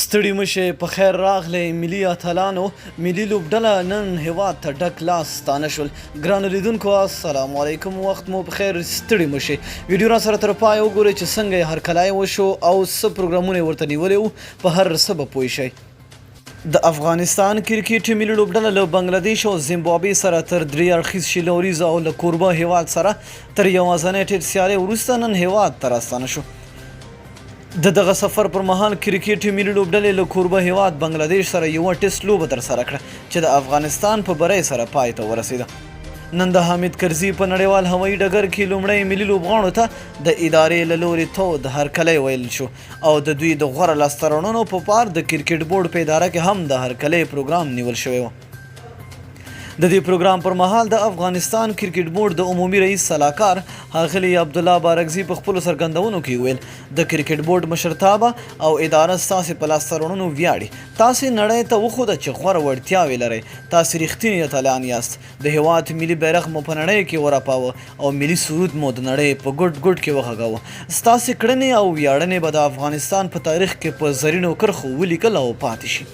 ستړي مه شئ، په خیر راغلئ ملي اتلانو، ملي لوبډله نن هېواد ته ډک لاس ستانه شول. ګرانو لیدونکو السلام علیکم، وخت مو په خیر، ستړي مه شئ. ویډیو را سره تر پایه وګورئ چې څنګه یې هرکلی وشو او څه پروګرامونه یې ورته نیولي وو، په هر څه به پوه شئ. د افغانستان کرکټ ملي لوبډله له بنګله دېش او زیمبابوې سره تر درې اړخیز 20 اوریزه او له کوربه هېواد سره تر یوازنۍ ټیټ سیالۍ وروسته نن هېواد ته راستانه شو. د دغه سفر پر مهال کرکټ ملي لوبډلې له کوربه هېواد بنګله دېش سره یوه ټیسټ لوبه ترسره کړه چې د افغانستان په برۍ سره پای ته ورسېده. نن د حامد کرزي په نړیوال هوایي ډګر کې لومړی ملي لوبغاړو ته د ادارې له لوري تود هرکلی ویل شو او د دوی د غوره لاسته راوړنو په پار د کرکټ بورډ په اداره کې هم د هرکلی پروګرام نیول شوی و. د دې پروګرام پر مهال د افغانستان کرکټ بورډ د عمومي رئیس سلاکار ښاغلي عبدالله بارکزي په خپلو څرګندونو کې وویل، د کرکټ بورډ مشرتابه او اداره ستاسې په لاسته راوړنو ویاړي. تاسې نړۍ ته وښوده چې غوره وړتیاوې لرئ، تاسې رښتیني اتلان یاست، د هېواد ملي بیرغ مو په نړۍ کې ورپاوه او ملي سرود مو د نړۍ په ګوټ ګوټ کې وغږاوه. ستاسې کړنې او ویاړنې به د افغانستان په تاریخ کې په زرینو کرښو ولیکل او پاتې شي.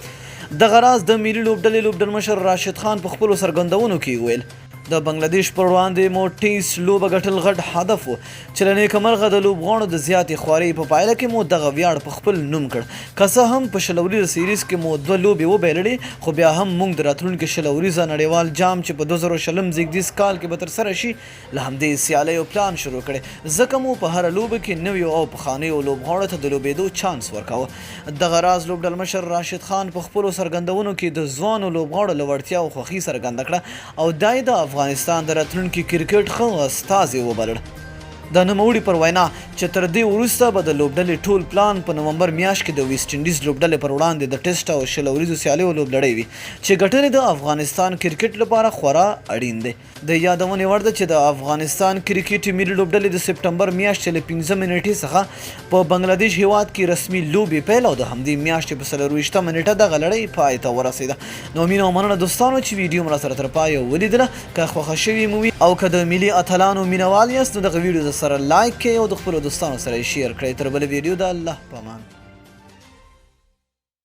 دغه راز د ملي لوبډلې لوبډلمشر راشد خان په خپلو څرګندونو کې وویل، د بنګله دېش پر وړاندې مو ټیسټ لوبه ګټل غټ هدف و چې له نیکه مرغه د لوبغاړو د زیاتې خوارۍ په پایله کې مو دغه ویاړ په خپل نوم کړ. که څه هم په 20 اوریزه سیریز کې مو دوه لوبې وبایللې خو بیا هم موږ د راتلونکي 20 اوریزه نړیوال جام چې په 2020 زیږدیز کال کې به ترسره شي له همدې سیالیو پلان شروع کړی، ځکه مو په هره لوبه کې نویو او پخوانیو لوبغاړو ته د لوبېدو چانس ورکاوه. دغه راز لوبډلمشر راشد خان په خپلو څرګندونو کې د ځوانو لوبغاړو له وړتیاوو خوښي څرګنده کړه او دا یې د افغانستان د راتلونکي کرکټ ښه استازی وبلل. د نوموړي پر وینا چې تر دې وروسته به د لوبډلې ټول پلان په نومبر میاشت کې د ویسټ انډیز لوبډلې پر وړاندې د ټیسټ او 20 اوریزو سیالیو لوبلړۍ وي چې ګټل یې د افغانستان کرکټ لپاره خورا اړین دی. د یادونې وړ ده چې د افغانستان کرکټ ملي لوبډلې د سپټمبر میاشتې له 5مې نېټې څخه په بنګله دېش هېواد کې رسمي لوبې پیل او د همدې میاشتې په 24مه نېټه دغه لړۍ پای ته ورسېده. نو مینه او مننه دوستانو چې ویډیو مو راسره تر پایه ولیدله. که خوښه شوې مو وي او که د ملي اتلانو مینوال یاست نو دغه ویډیو درسره لایک کړئ او د خپلو دوستانو سره یې شیر کړئ. تر بلې ویډیو د الله په امان.